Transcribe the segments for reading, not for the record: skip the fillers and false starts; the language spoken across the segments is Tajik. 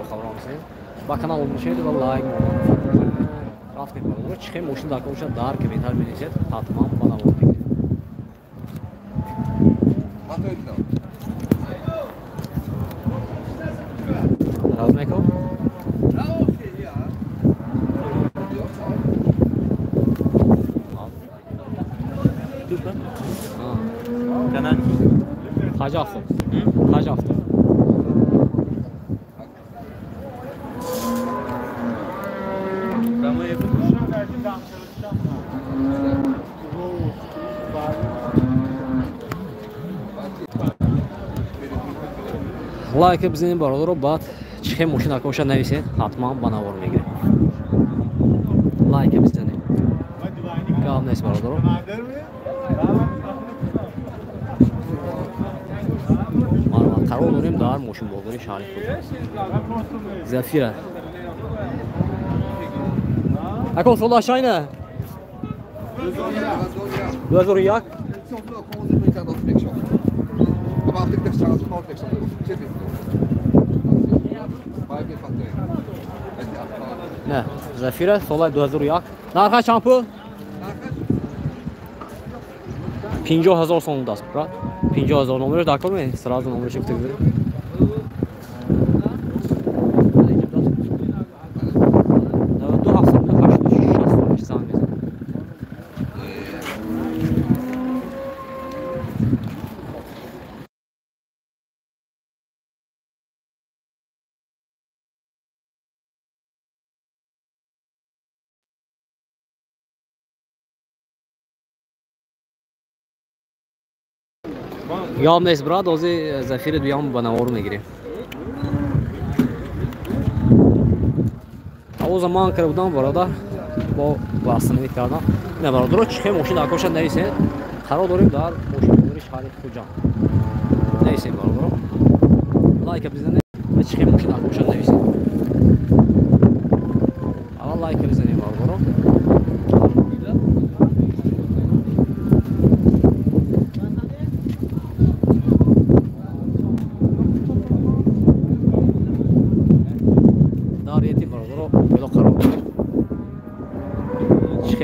хабар расем. Ба канал обуна шавед ва лайк рафтем бародаро. Чӣ хел мошин дар кор дар комментар менависед, ҳатман ба навор мегирем. Размеков? Хаҷафтов. Хаҷафтов. Лайка бизанед бародаро, баъд чӣ хел мошин дар кор нависед, ҳатман ба навор мегирем. Лайка бизанед. Гап нест бародаро. Қарор дорем дар мошинбозори шаҳри Хуҷанд. Зафира. Акон сола шайна? 2001. Не, Зафира солаи 2001. Нарха чанд пул? 50 000 сом даст, брат. 50 000 номераш дар кор ме? Сразу номераш гуфта гузарем. Гап нест, брат, ҳозир Зафири дуям ба навор мегирем. Авоза ман карда будам, бародар, бо остановить кардам. Не, бародаро, чӣ хел мошин дар корша нависед. Қарор дорем дар мошинбозори шаҳри Хуҷанд. Нависед, бародаро. Лайка бизанед ва чӣ хел мошин дар корша нависед. Аввал лайка бизанед, бародаро.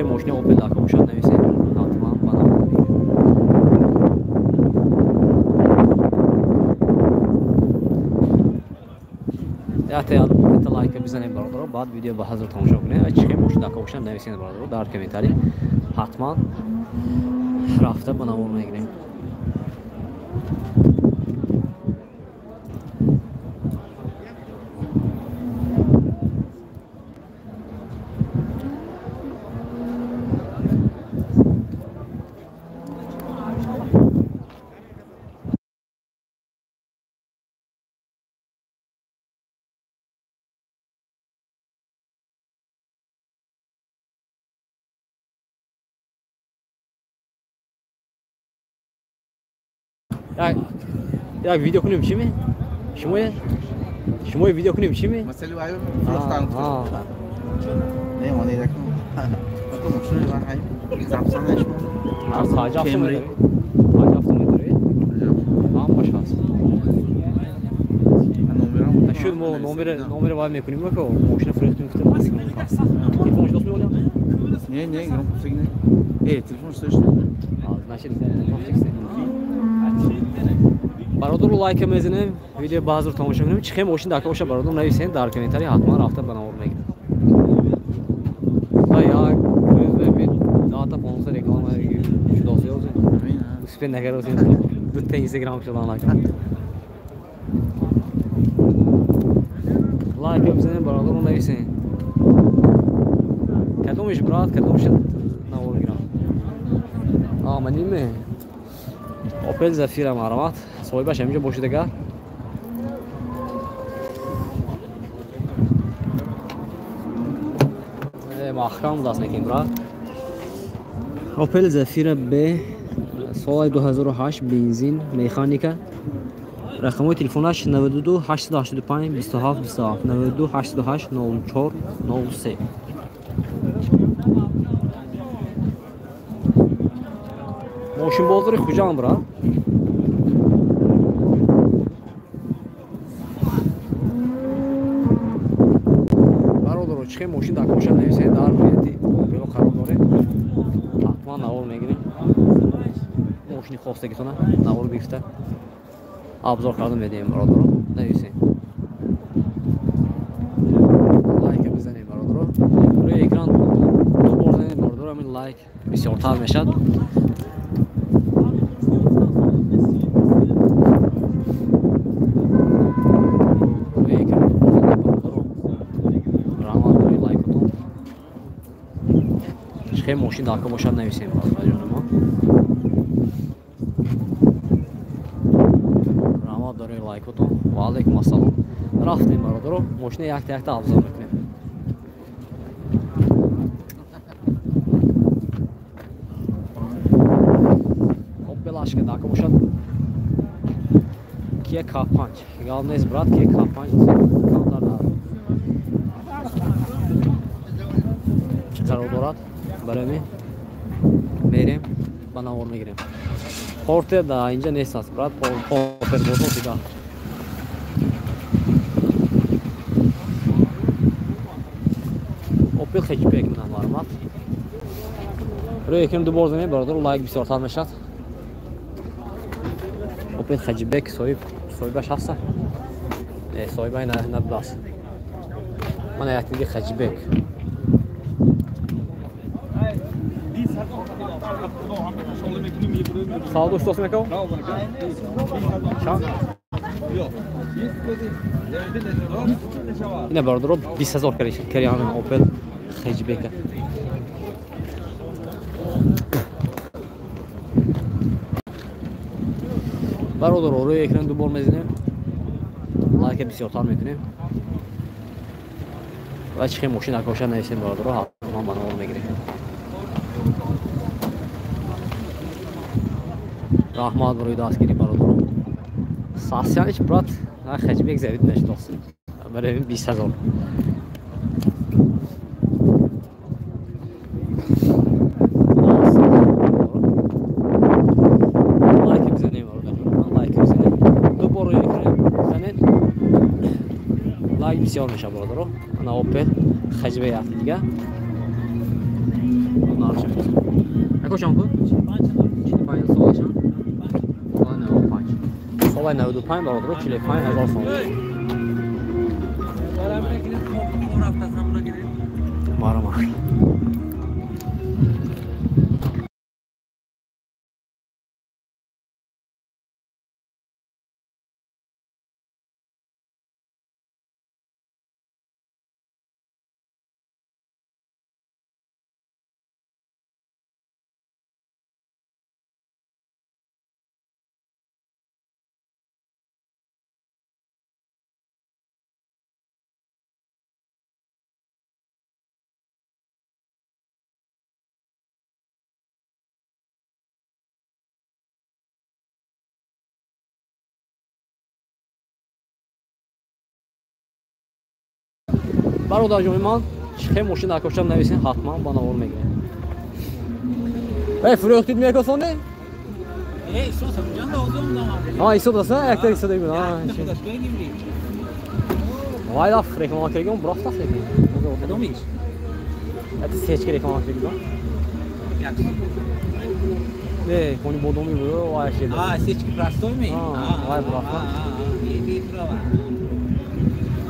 Мошини Опел дар кор нависед, ҳатман ба навор мегирем. Якта лайка бизанед бародаро, баъд видео ба ҳазр тамошо кунед ва чӣ хел мошин дар кор нависед бародаро дар комментарий, ҳатман рафта ба навор мегирем. Як видео кунем чӣ ме? Шумо видео кунем чӣ ме? Масали вай фурӯхтан. Не, он як. То мошини вай ҳай. Запсанаш. Хаҷафтов медорӣ? Хаҷафтов медорӣ? Ҳамаш ҳаст. Шуд мо номер вай мекунем ко мошина фурӯхтем гуфтем. Телефонш дост меолям? Не, не, громко не. Телефон слышно? Значит, телефон фикс. Бародару лайка мезанем, видео ба ҳазр тамошо кунем. Чӣ хел мошин дар кор бародар нависед дар комментарий, ҳатман рафта ба навор мегирем. Як рӯз дата 15 реклама шудоси ҳозир. Успе накардосем. Дута Инстаграм шудан лайка. Лайка бизанем, бародару нависед. Кадомиш брат, кадомиш навор гирам. Омадиме. Опел Зафира марҳамат. Соҳибаш ҳаминҷо бошед агар. Маҳкам даст мекунем, брат. Опел Зафира Б соли 2008, бензин, механика. Рақамҳои телефонаш 92 885 27 27 92 808 04 03. Мошинбозори Хуҷанд, брат. чихе мошин дар коша нависед, дар вилояти Опело қарор дорем. Ҳатман навор мегирем. Мошини хостагитона навор гирифта обзор карда медиҳем бародаро. Нависед. Лайк бизанед бародаро. Рӯи экран ду бор занед бародаро, ҳамин лайк бисёртар мешавад. Хе мошин дар бошад нависем бародарҷони мо. Раҳмат барои лайкотон. Ва алайкум ассалом. Рафтем бародаро, мошина якта якта обзор мекунем. Опел Ашка дар бошад. Kia K5. Гап нест брат, Kia K5 камтар дар. Чӣ қарор дорад? Барои мерем ба навор мегирем. Портер да инҷа нест аст брат, портер бозор дига. Опел хэтчбек менам мармат. Рӯи экран ду бор занем бародар, лайк бисёртар мешавад. Опел хэтчбек соҳибаш ҳаста? Не, соҳибаи набудааст. Мана як диги хэтчбек. Савдо устос мекав? Чанд? Ина бародаро 20 000 кари ҳамин Opel хэтчбека. Бародаро рӯи экран ду бор мезанем, лайка бисёртар мекунем ва чихе мошин акоша нависем бародаро, ҳатман ба навор мегирем. Раҳмат барои дастгирӣ бародаро. Сасянич брат, хэтчбек завид нашудааст. Барои 20 000. Лайк бизанем бародарҷон, лайк бизанем. Ду бор рӯи экран бизанед. Лайк бисёр мешавад бародаро. Ана Opel хэтчбек якти дига. Нархаш. Ако чанд буд? 45 солашам. Солай 95 бародаро, 45 000 сомон. Марама. Бародарҷони ман, чихе мошин дар кошам нависен, ҳатман ба навор мегирем. Эй, фурӯхтид мекосонде? А, исод аст, якта исод эгун. Вай даф реклама кардагон бурафтаст лекин. Кадомиш? Яти сечка реклама кардагон. Не, кони бодоми буд, вай шед. А, сечки простой ми? Вай бурафта.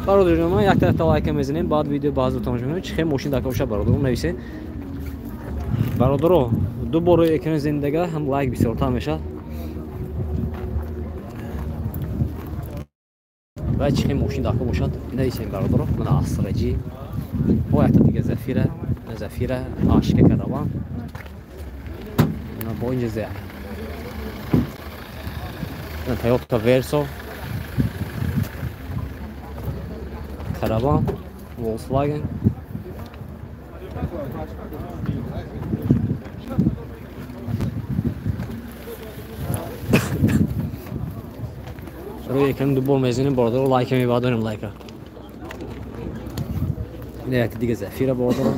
Бародарҷон, ман як тарафта лайка мезанем, баъд видео баъзо тамошо мекунем. Чихе мошин дар коша бародарон нависед. Бародаро, ду бор рӯи экран зиндага ҳам лайк бисёртар мешавад. Ва чихе мошин дар ко бошад, нависем бародаро. Мана Астраҷи. Бо якта дига Зафира, Зафира ашка караван. Мана бо инҷа зе. Мана Toyota Verso. Караван, Volkswagen. Рӯи экран ду бор мезанем бародаро, лайка мебардорем лайка. Ина яки дига Зафира бародаро.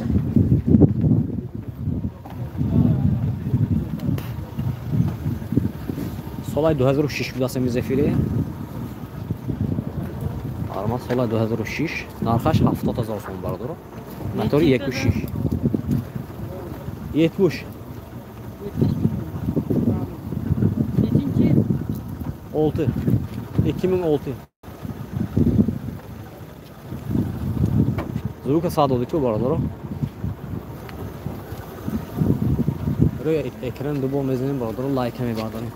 Солай 2006 будааст ҳамин Зафире. Марҳамат, соли 2006, нархаш 70 000 сом бародаро. Мотори 1.6. 70. 6. 2006. Звука садоди ку бародаро. Рӯи экран ду бор мезанем бародаро, лайка мебардорем.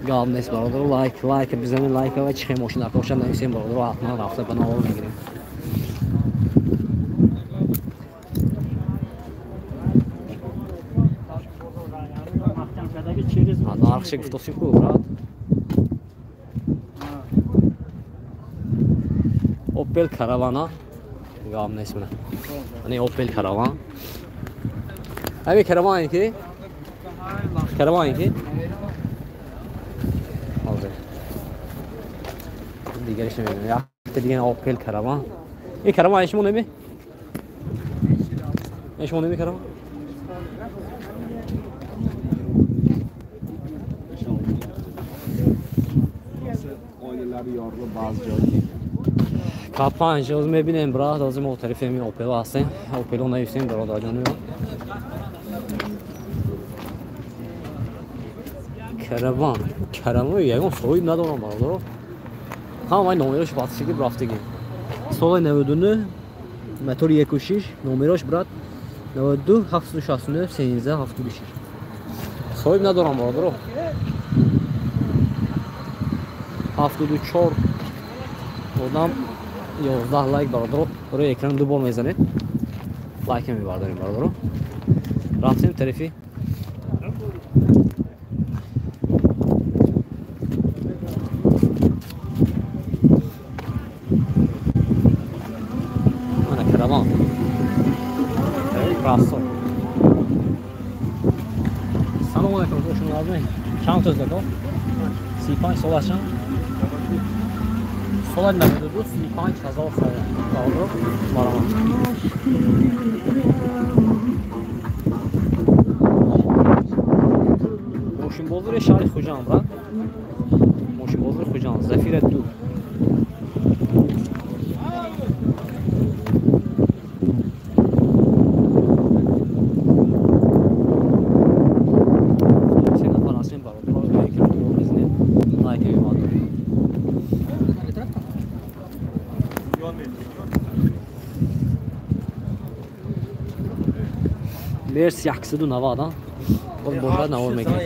Гап нест бародаро, лайк, лайка бизанем, лайка ва чихе мошин акоша нависем бародаро, ҳатман рафта ба навор мегирем. Нархше гуфтосим ку, брат. Opel Caravana. Гап нест мена. Ани Opel Caravan. Ами Caravan ки? Caravan ки? Ҳозир. Дигариш намедонам. Якта дига Opel Caravan. Ин Caravan шумо неми? Ин шумо неми Caravan? К5 ҳозир мебинем, брат, ҳозир мо тарафи ҳамин Opel ҳастем. Opel нависем, бародарҷони ман. Караван, Караван ягон соҳиб надорам бародаро. Ҳамаи номерош батшиги рафтагӣ. Соли 99, мотори 1.6, номерош брат 92 769 13 76. Соҳиб надорам бародаро. 74 одам 11 лайк бародаро. Рӯи экран ду бор мезанед. Лайка мебардорем бародаро. Рафтем тарафи ана Караван. Красо. Салом алейкум, шумо лазми. Чанд тоз дако? 35 сола чанд? Соли 92, 35 000 сом. Бародаро, марҳамат. Мошинбозори шаҳри Хуҷанд, брат. Мошинбозори Хуҷанд, Зафира 2. Се нафар ҳастем бародаро, экран ду мезанем, лайка мебардорем. Мерс 190, боз бошад навор мегирем.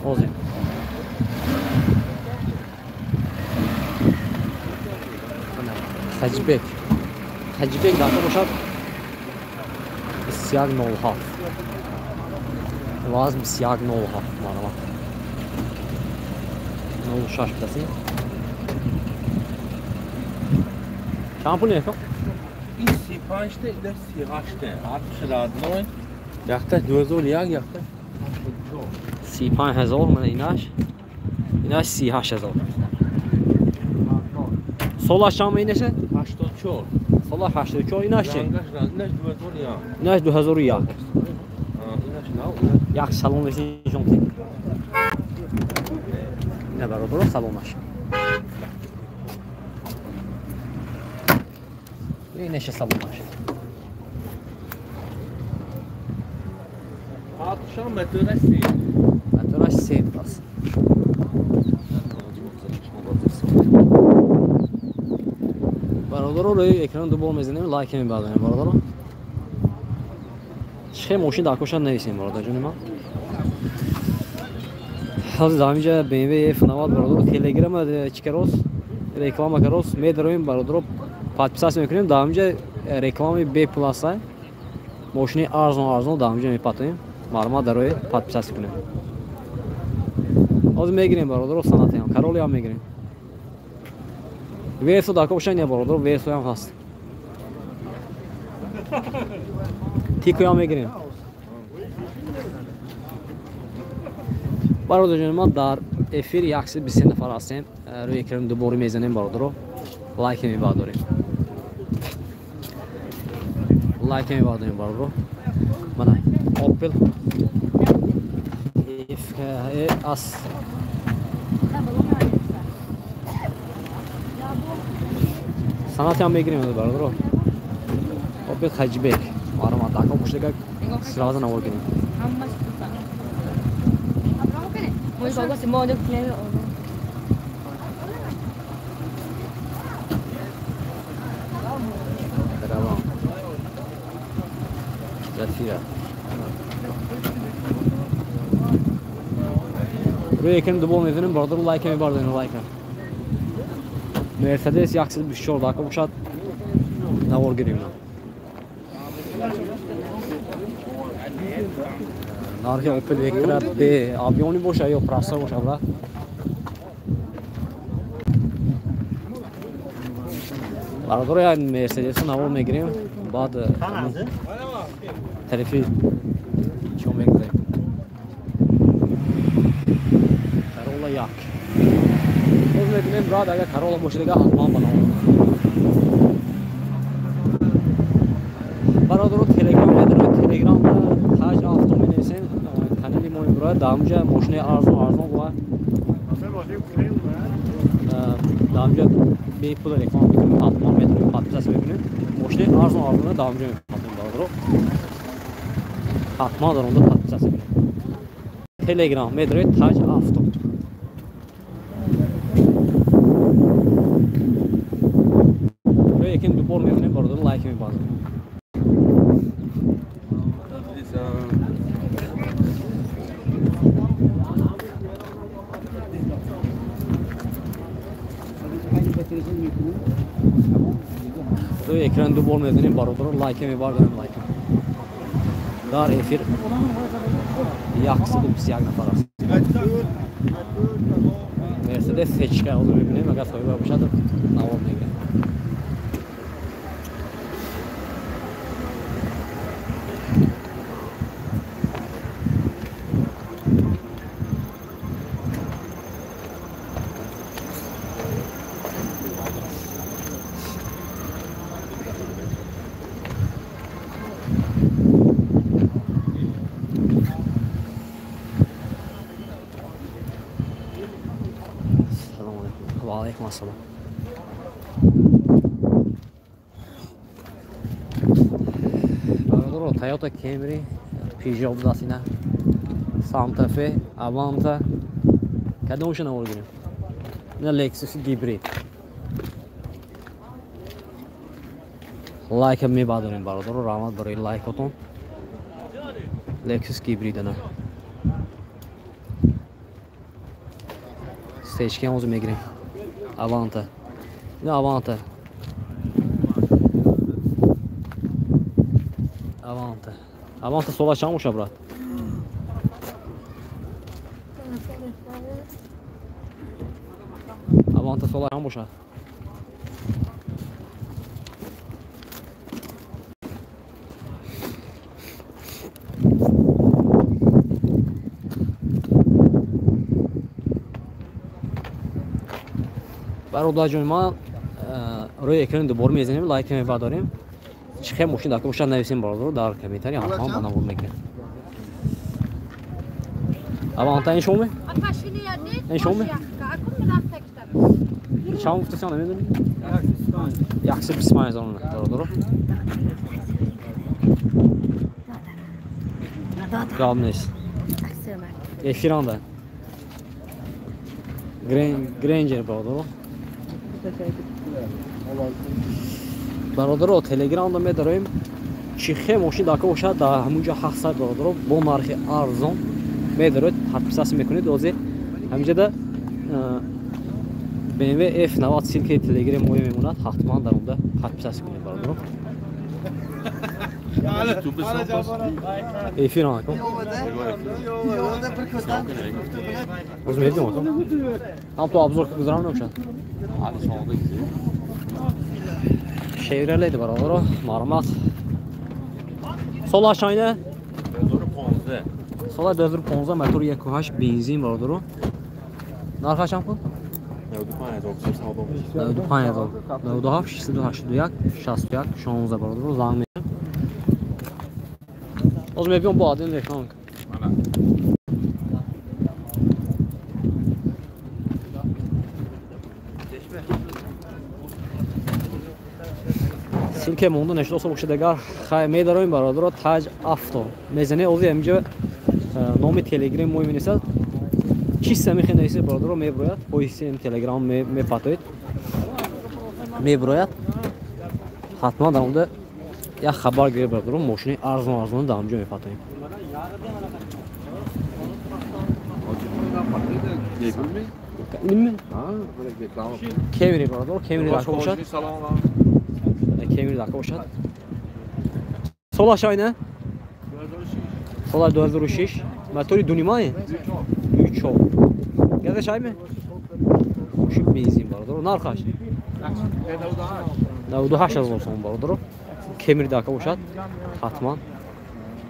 Ҳозир. Хаҷибек. Хаҷибек дафта бошад 2107. Вазм 2107 марҳамат. 06 битасин. Чанд пул мекун? Ин 35 та, ин 38 та. 60 родной. Якта 2001, якта 35 000 мана инаш. Инаш 38 000. Сола чанд инаше? 84. Сола 84 инаш чи? Инаш 2001. Инаш 2001. Инаш нав. Як салон нишон кунед. Ина бародаро салонаш. Инаше салонаш. Ҳатшам мотора се. Мотораш се бас. Бародаро, рӯи экран ду бор мезанем, лайк мебардорем бародаро. Чихе мошин дар кошан нависем бародарҷони ман. Ҳозир дар ҳаминҷа BMW F90 бародаро, Telegram чикарос, реклама карос медароем бародаро, подписаться мекунем, дар ҳаминҷа рекламаи B плюс мошини арзон арзон дар ҳаминҷа мепатоем. Марҳамат дарои подписаться кунем. Ҳозир мегирем бародаро, санатаям, Королиам мегирем. Версо дар кошан не бародаро, Версоям ҳаст. Тикоям мегирем. Бародарҷони ман, дар эфир 123 нафар ҳастем. Рӯи экран дубора мезанем бародаро, лайк мебардорем. Лайк мебардорем бародаро. Мана Opel F аз санати ҳам мегирем бародаро. Опел Хэтчбек. Маромад ака пуштага сразу навор гирем. Караван. Зафира. Рӯи экран дубол мезанем, бародаро лайка мебардорем, лайка. Мерседес 124 дака бошад навор гирем. Нархи Opel Vectra B объемни боша ё простой боша брат. Бародаро як Мерседесу навор мегирем, баъд тарифи чо мегузарем. Corolla як. Боз мебинем брат, агар Corolla бошад дигар ҳатман ба навор. Бародаро Телеграм медорем, Телеграм Таҷ Авто менависем, канали мо мебурад, дар ҳамҷа мошинаи арзон арзон ва дар ҳамҷа бепул реклама мекунем, ҳатман метавонем подписаться мекунем. Мошинаи арзон арзона дар ҳамҷа мефурӯшем бародаро. Ҳатман дар онҷо подписаться кунем. Телеграм медоред Таҷ Авто. Яким дубор мекунем бародаро, лайк мебазем. Рӯи экран дубор мезанем бародаро, лайк мебардорем, лайк. Дар эфир 121 нафар аст. Мерседес сечка ҳозир мебинем, агар соҳиба бошад навор мегирем. Ва алайкум ассалом. Бародаро Toyota Camry, Peugeot будааст ина. Santa Fe, Avanta. Кадомша навор гирем? Ина Lexus гибрид. Лайка мебардорем бародаро, раҳмат барои лайкотон. Lexus гибрид ана. Сечки ҳам ҳозир мегирем. Аванта. Ина Аванта. Аванта. Аванта сола чанд боша брат? Аванта сола чанд боша? Бародарҷони ман рӯи экрани дубор мезанем, лайк мебардорем. Чӣ хел мошин дар бошад нависем бародаро дар комментария, ҳатман ба навор мегирем. Аванта ин шумо? Ин шумо? Чанд гуфтасиан намедонӣ? 125 000 бародаро. Гап нест. Эфиранда. Гренҷер бародаро. Бародаро Телеграмда медароем, чӣ хел мошин дар бошад дар ҳамунҷо ҳастад бародаро, бо нархи арзон медароед, подписаться мекунед. Ҳозир ҳаминҷода BMW F90 ссылкаи Телеграм моя мемонад, ҳатман дар онда подписаться кунед бародаро. Эфир анаком. Боз мебинем аком. Ҳам то обзор гузарам намешад. Chevrolet бародаро, марҳамат. Сола чанд? 2015. Сола 2015 мотор 1.8 бензин бародаро. Нархаш чанд пул? 95 000. 95 000. 97 681 61 16 бародаро занг мезанем. Ҳозир мебиём бо один реклама. Ссылка монда нешудоса бошад агар хай медароем бародаро Таҷ Авто. Мезане ози ҳаминҷа номи Телеграм мо менависад. Чиста мехе нависед бародаро меброяд. Поисти Телеграм мепатоед. Меброяд. Ҳатман дар онда як хабар гиред бародаро, мошини арзон арзон дар ҳамҷо мепатоем. Кемри бародаро, кемри дака бошад. Кемри дака бошад. Солаш айна? Сола 2006. Мотори дунимае? 2.4. Газаш айме? Мошин бензин бародаро. Нархаш? 98 ҳазор сомон бародаро. Кемри дака бошад. Ҳатман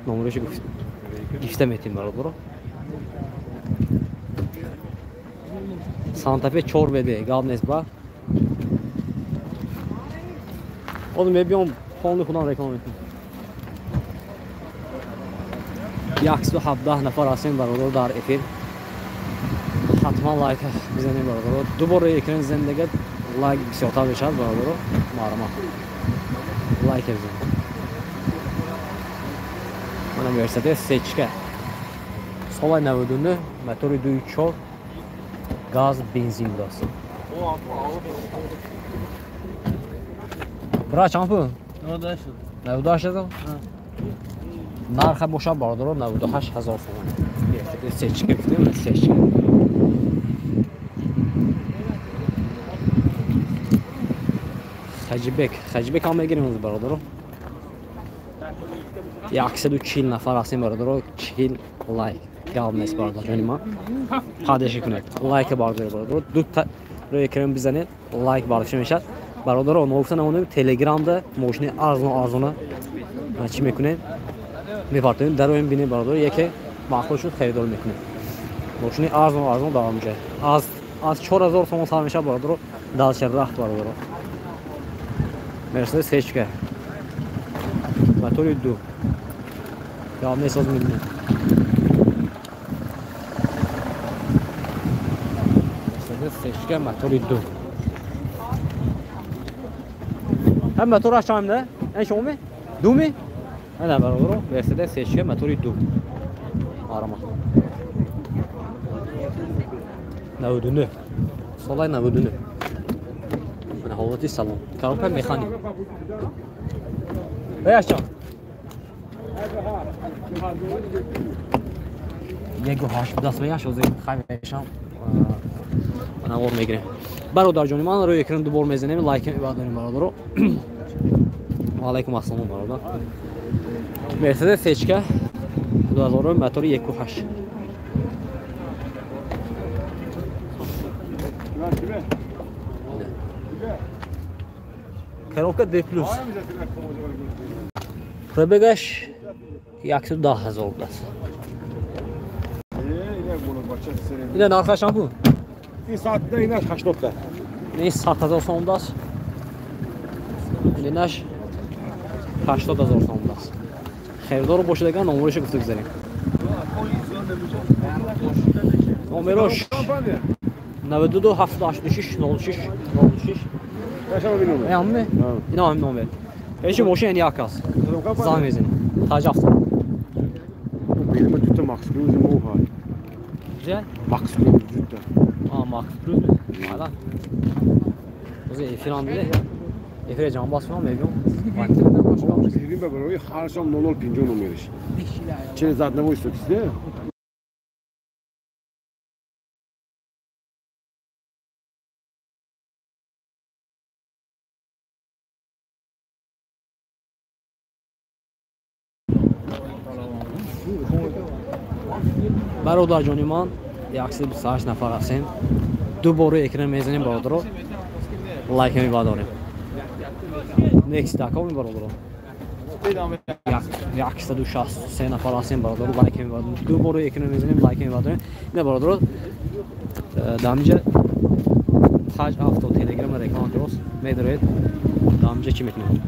номерашо гифта метем бародаро. Санта-Фе 4 ВД, гап нест ба. Озу мебиём фонди худам реклама мекунам. 117 нафар ҳастем бародаро дар эфир. Ҳатман лайк бизанем бародаро. Дубора экран зиндага лайк бисёртар мешавад бародаро. Марҳамат. Лайк бизанем. Мана Мерседес сечка. Солай 99, мотори 2.4, газ, бензин будааст. Бра чанд пул? 98. 98 ҳазор? Нарха бошад бародаро 98 ҳазор сомон. Мерседес сечка гуфтем, сечка. Хаҷибек, Хаҷибек ҳам мегирем имрӯз бародаро. 140 нафар ҳастем бародаро, 40 лайк. Гап нест бародарони ман. Падеши кунед. Лайк бардоред бародаро. Ду та рӯи экран бизанед, лайк бардошта мешавад. Бародаро, ногуфта намонем, Телеграмда мошини арзон арзона чӣ мекунем? Мепартоем, дароем бинем бародаро, яке маъқул шуд харидор мекунем. Мошини арзон арзон дар ҳамҷа. Аз 4000 сомон сар мешавад бародаро, дальше рафт бародаро. Мерседес сечка. Мотори 2. Гап нест, оз мебинем. Мерседес сечка мотори 2. Ҳам мотораш чанд да? Эн шумо? Думи? Ана бародаро, Мерседес сечка мотори 2. Арама. 99. Солай 99. Мана ҳолати салон. Коробка механик. Эй, чанд? 1.8 будааст меяш, ҳозир хай мешам. Навор мегирем. Бародарҷони ман рӯи экран дубор мезанем, лайк мебардорем бародаро. Ва алайкум ассалом бародар. Мерседес сечка 2000 мотори 1.8. Коробка D+. Пробегаш 110 ҳазор будааст. Ина нархаш чанд пул? Ин саатда инаш 80 та. Ин 100 ҳазор сом будааст. Инаш 80 ҳазор сом будааст. Харидор бошад агар номерашо гуфта гузарем. Номерош 92 786 06 06. Ҳамме? Ина ҳам номер. Ҳеҷ мошин ин як аст. Занг мезанем. Таҷ Авто. Benim dütte Max Cruz mu oha? Güzel. Max Cruz dütte. Aa, Max Cruz mu? Hala. Ози эфирам диде. Эфире ҷанбаз кунам мебиём. Гирим ба барои ҳаршам 0050 номериш. Через одного истокисде? Бародарҷони ман 128 нафар ҳастем. Ду бор экран мезанем бародаро. Лайк мебардорем. Next дака бародаро. 163 нафар ҳастем бародаро, лайк мебардорем. Ду бор экран мезанем, лайк мебардорем. Не бародаро, дамҷа Таҷ Авто Телеграм реклама дуруст медоред. Дамҷа чӣ мекунем?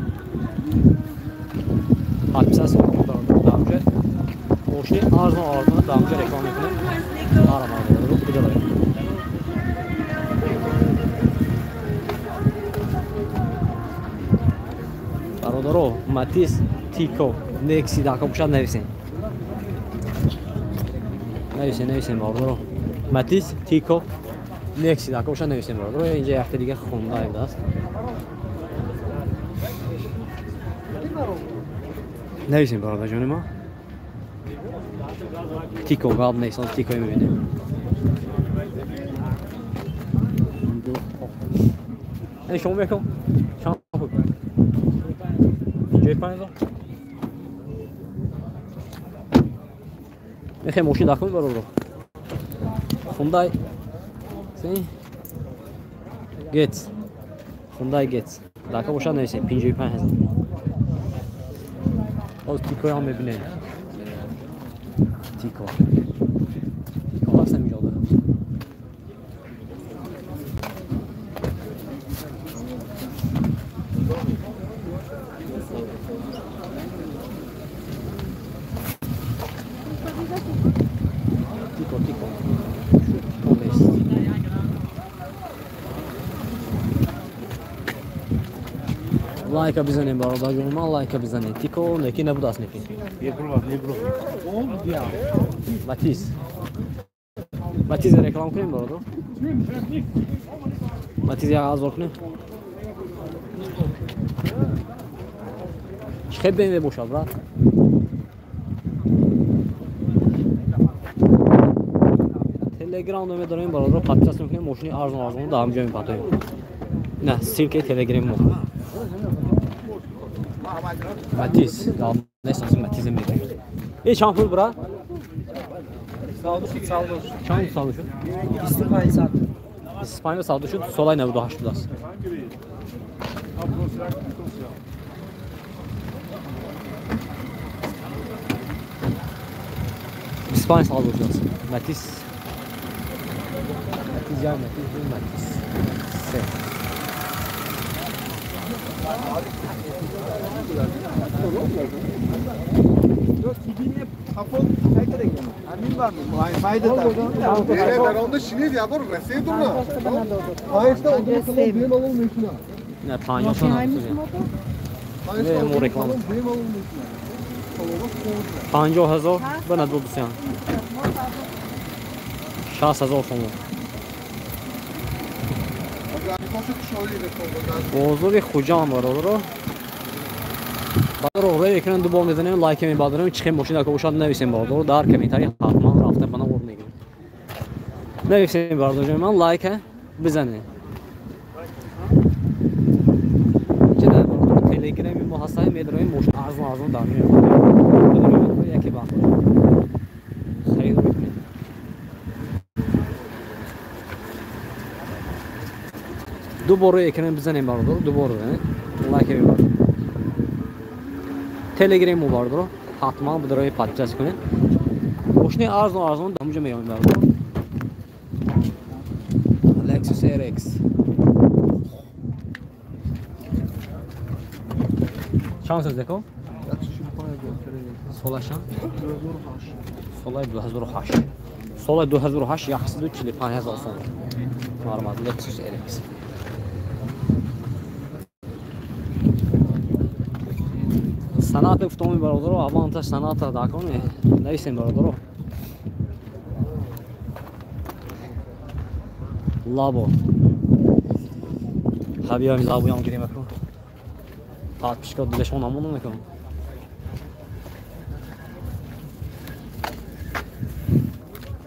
Подписаться бародаро, дамҷа мошини арзон арзон дамҷа реклама мекунем. Ара бародаро, куҷо дорем? Бародаро, Матиз Тико Некси дака бошад нависен. Нависен, нависен бародаро. Матиз Тико Некси дака бошад нависен бародаро. Инҷа якта дига Хундай будааст. Нависен бародарҷони ма. Тико гап нест, Тико мебинем. Ин шумо мекун? Чанд пул? 55,000. Мехоҳем мошин дар кунем бародаро. Хундай Гетс. Хундай Гетс. Дака бошад нависем 55,000. Боз Тикои ҳам мебинем. Тико. Тико ҳаст ҳаминҷода. Тико, Тико. Тико нест. Лайка бизанем бародарҷони ман, лайка бизанем. Тико неки набудааст неки. Матиз. Матиз реклам кунем бародар. Матиз як азор кунем. Чӣ хел BMW бошад, брат? Телеграм намедорем бародар, подписаться мекунем, мошини арзон арзон дар ҳамҷо мепатоем. На, ссылкаи телеграм мо. Матиз, нест аз Матиз мегирем. Э, чанд пул, брат? Савдо шуд, савдо шуд. Чанд савдо шуд? 25 савдо. 25 савдо шуд, солай 98 будааст. Испания савдо шудааст. Матиз. Матиз як, Матиз ду, Матиз се. Не, 50 Не, мо реклама. 50,000 ба ду дусян. 60,000 сомон. Бозори Хуҷанд бародаро. Бародаро, рӯи экран ду бор мезанем, лайк мебардорем, чӣ хел мошин дака бошад нависем бародаро, дар комментарий ҳатман рафта бана ор мегирем. Нависем бародарҷони ман, лайка бизанем. Инҷа дар бародаро телеграми мо ҳастаем, медароем мошин арзон арзон дар меоем. Яке ба харидор мекунем. Ду бор рӯи экран бизанем бародаро, ду бор лайк мебардорем. Телеграм мо бародаро, ҳатман бидарои подписаться кунед. Мошини арзон арзон дар ҳамҷо меоем бародаро. Lexus RX. Чанд саз деко? Солашан? Солаи 2008. Солаи 2008 145,000 сомон. Мармад Lexus RX. Саната гуфтоми бародаро, аванта саната даконе, нависем бародаро. Лабо. Ҳабиёми лабоям гирем аку. Подписчика дилашон намонам мекунам.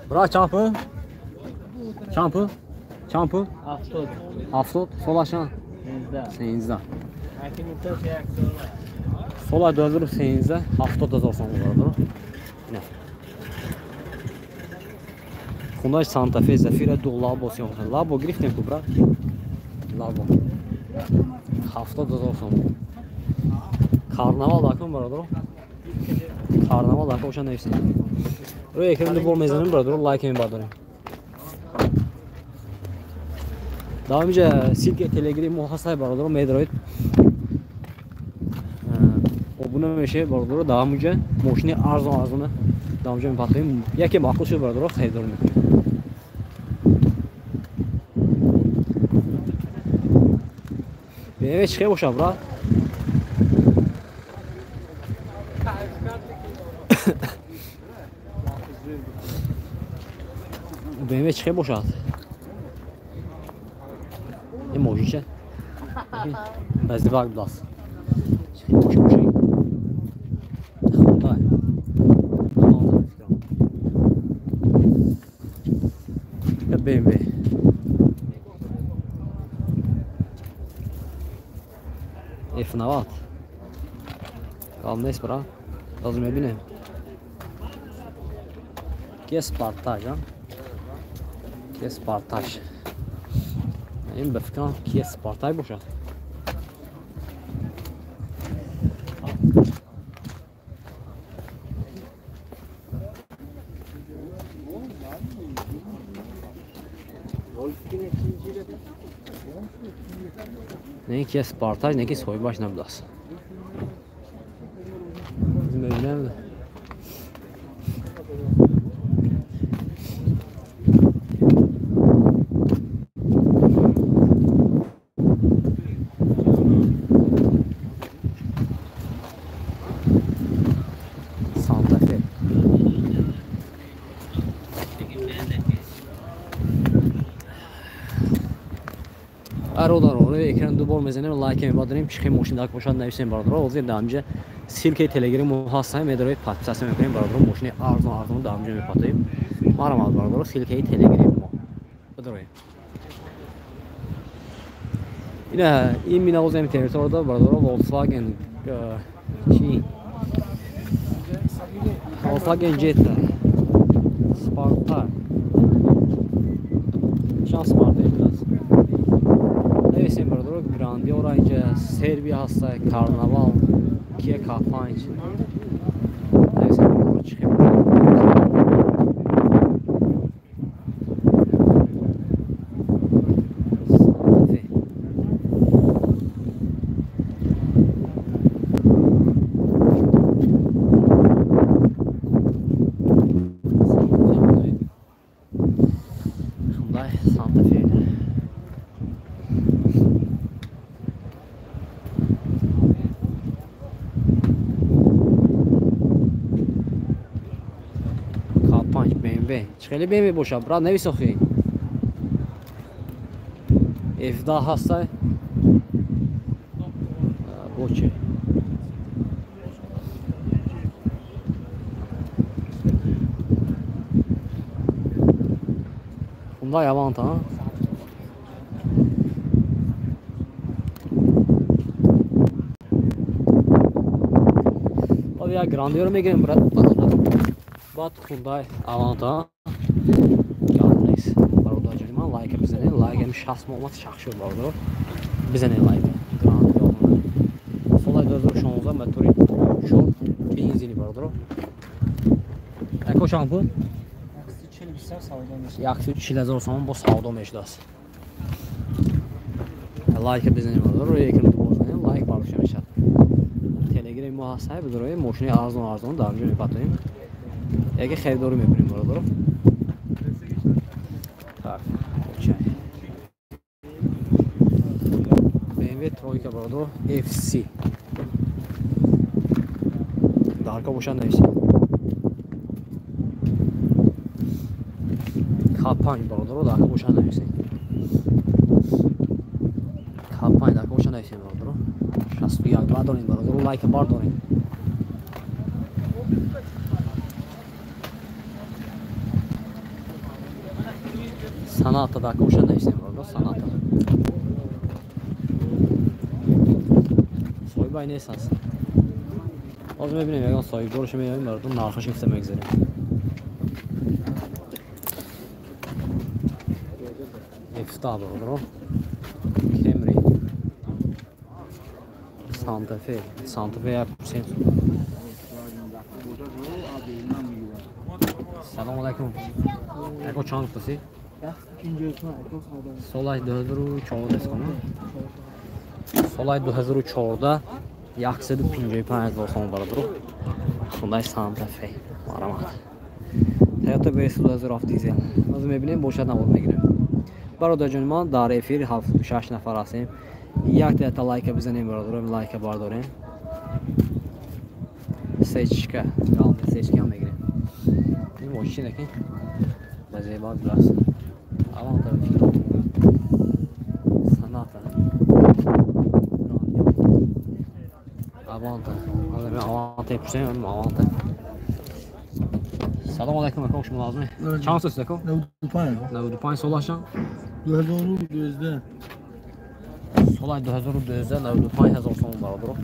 Брат, чанд пул? Чанд пул? Чанд пул? 70. 70. Солашан? 13. Сола 2013 70,000 сомон бародаро. Не. Хундай Санта Фе Зафира ду Лабо сиём. Лабо гирифтем ку брат? Лабо. 70,000 сомон. Карнавал дакун бародаро. Карнавал дакун оша нависем. Рӯи экран ду бор мезанем бародаро, лайк мебардорем. Дар ҳаминҷа ссылкаи телеграм мо ҳастай бародаро, медароед. Обуна мешавед бародаро, дар ҳаминҷа мошини арзон арзона дар ҳаминҷа мепартоем. Яке маъқул шуд бародаро, харидор мекунем. BMW чӣ хел бошад, брат? BMW чӣ хел бошад? Ин мошинча баздивак будааст. Чӣ хел мошин бошад? Хундай. BMW. F90. Гап нест, брат. Лозим мебинем. Kia Sportage, а? Kia Sportage. Ин ба фикрам Kia Sportage бошад. Не Kia Sportage, не ки соҳибаш набудааст. Мебинем. Санта Фе. Бародаро, экран ду бор мезанем, лайк мебадарем, чӣ хел мошин дак бошад нависем бародаро. Ҳозир дар ҳамҷа ссылкаи телеграммо ҳастам, медароед, подписаться мекунем бародаро, мошини арзон арзон дар ҳамҷа мепатоем. Марамад бародаро, ссылкаи телеграммо бадароем. Ина ин минавозем территорияда бародаро Volkswagen чи Volkswagen Jetta Sparta. Чанд Sparta будааст? Нависем бародаро, Грандиора инҷа Сербия ҳаста, Карнавал, Kia K5. Нависем бародаро, чӣ хел бошад? Санта Фе. Hyundai Santa Fe. К5 BMW. Чӣ хеле BMW бошад, брат, навис охи. F10 ҳаста. Бо чӣ? Hyundai Avanta, ha? Баъд як Грандиоро мегирем, брат. Баъд Hyundai Avanta. Гап нест. Бародарҷони ман лайка бизанед. Лайкам 60 мо омад, шах шуд бародаро. Бизанед лайка. Грандио. Соли 2016 мотори 4 бензини бародаро. Яко чанд пул? 140 000 сомон бо савдо мешудааст. Лайка бизанем бародаро, экран ду бор занем, лайк бардошта мешавад. Телеграми мо ҳаст, бидороем, мошини арзон арзон дар ҳамҷо мепатоем. Яке харидорӣ мекунем бародаро. Так, окей. BMW тройка бародаро, FC. Дарка бошад нависем. К5 бародаро, дарка бошад нависем. К5 дарка бошад нависем бародаро. 61 бардорем бародаро, лайка бардорем. Саната дарка бошад нависем бародаро, саната. Соҳибай нест аст. Ҳозир мебинем ягон соҳибдорашо меоем бародаро, нархашо гуфта мегзарем. F10 бародаро. Camry. Santa Fe. Santa Fe 1%. Салом алайкум. Яко чанд гуфтаси? Соли 2014 кунам. Соли 2014 155 000 сом бародаро. Hyundai Santa Fe. Марамат. Toyota VS 2007 дизел. Ҳозир мебинем, бошад навор мегирем. Бародарҷони ман, дар эфир 76 нафар ҳастем. Як дата лайка бизанем бародаро, лайка бардорем. Сечка, галме сечка мегирем. Ин мошин ки Аванта зебо будааст. Аванта Соната. Аванта. Аванта пурсем, Аванта. Салом алейкум, ака, шумо лозим? Чанд сол ака? 95. 95 солашан? 2012. Солай 2012 95 ҳазор сомон бародаро.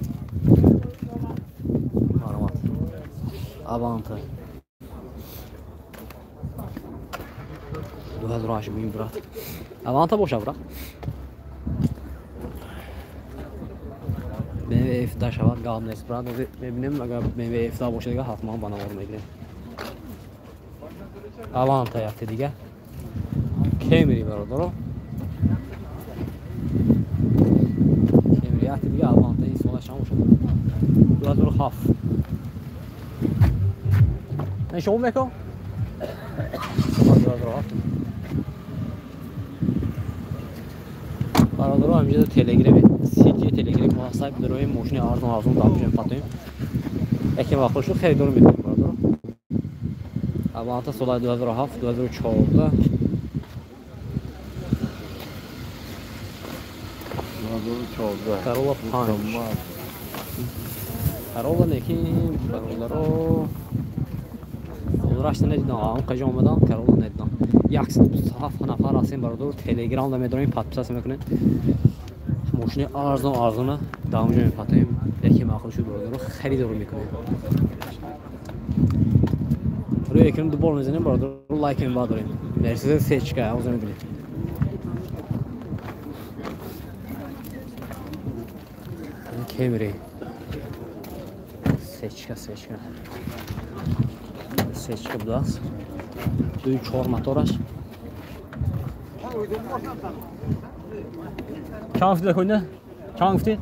Марҳамат. Аванта. 2008 мин брат. Аванта боша брат. BMW F10 шавад гап нест брат. Мебинем агар BMW F10 боша дига ҳатман ба навор мегирем. Аванта якте дига. Кемри бародаро. Кемри якте дига Аванта ин сола чанд бошад? 2007. Не шумо мекун? 2007. Бародаро ҳаминҷо телеграм сити телеграм мо ҳаст, дарои мошини арзон арзон дар патоем. Яке вақт шуд харидор мекунем бародаро. Аванта соли 2007, 2014. 2014. Corolla 5. Corolla лекин бародаро рашта надидам, он қаҷа омадан Corolla надидам. 127 нафар ҳастем бародаро, телеграм да медорем, подписаться мекунем. Мошини арзон арзона дар онҷо мепатоем. Яке маъқул шуд бародаро, харидор мекунем. Рӯи экран ду бор мезанем бародаро, лайк ем бардорем. Мерседес сечка, ҳозир мебинем. Кемри. Сечка, сечка. Сечка будааст. 2.4 мотораш. Чанд гуфтӣ дакоина? Чанд гуфтӣ?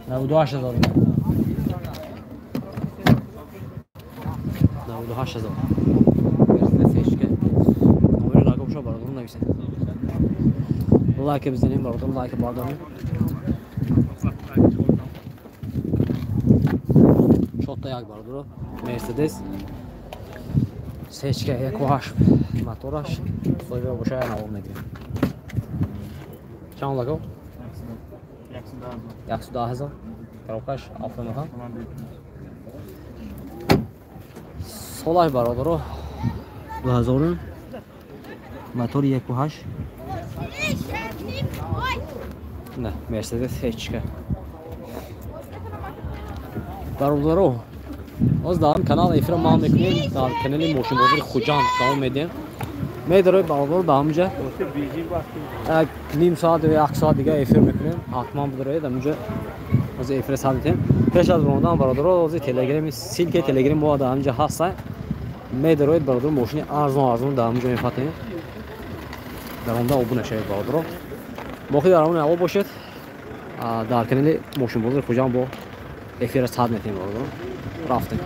98 ҳазор. 98 ҳазор. Мерседес сечка. Номери рақамшо бародарон нависед. Лайк бизанем бародарон, лайк бардорем. Чотта як бародаро. Мерседес сечка 1.8 мотораш. Соҳиба боша навор мегирем. Чанд лаго? 110 ҳазор. Коробкаш автомат. Солай бародаро 2000 мотор 1.8. Не, Мерседес сечка. Бародаро, оз дар канал эфира ма мекунем, дар канали мошинбозори Хуҷанд давом медиҳем. Медарои бародаро дар ҳаминҷа ним соат ё як соат дига эфир мекунем. Ҳатман бидароед ҳаминҷа оз эфира сар медиҳем. Пеш аз баромадан бародаро, ози телеграми ссылкаи телеграм мо дар ҳаминҷа ҳаст. Медароед бародаро, мошини арзон арзон дар ҳаминҷа мефатем. Дар омда обуна шавед бародаро. Боқӣ дар ҳамон ҳаво бошед. Дар канали мошинбозори Хуҷанд бо эфира сар медиҳем бародаро. Рафтем.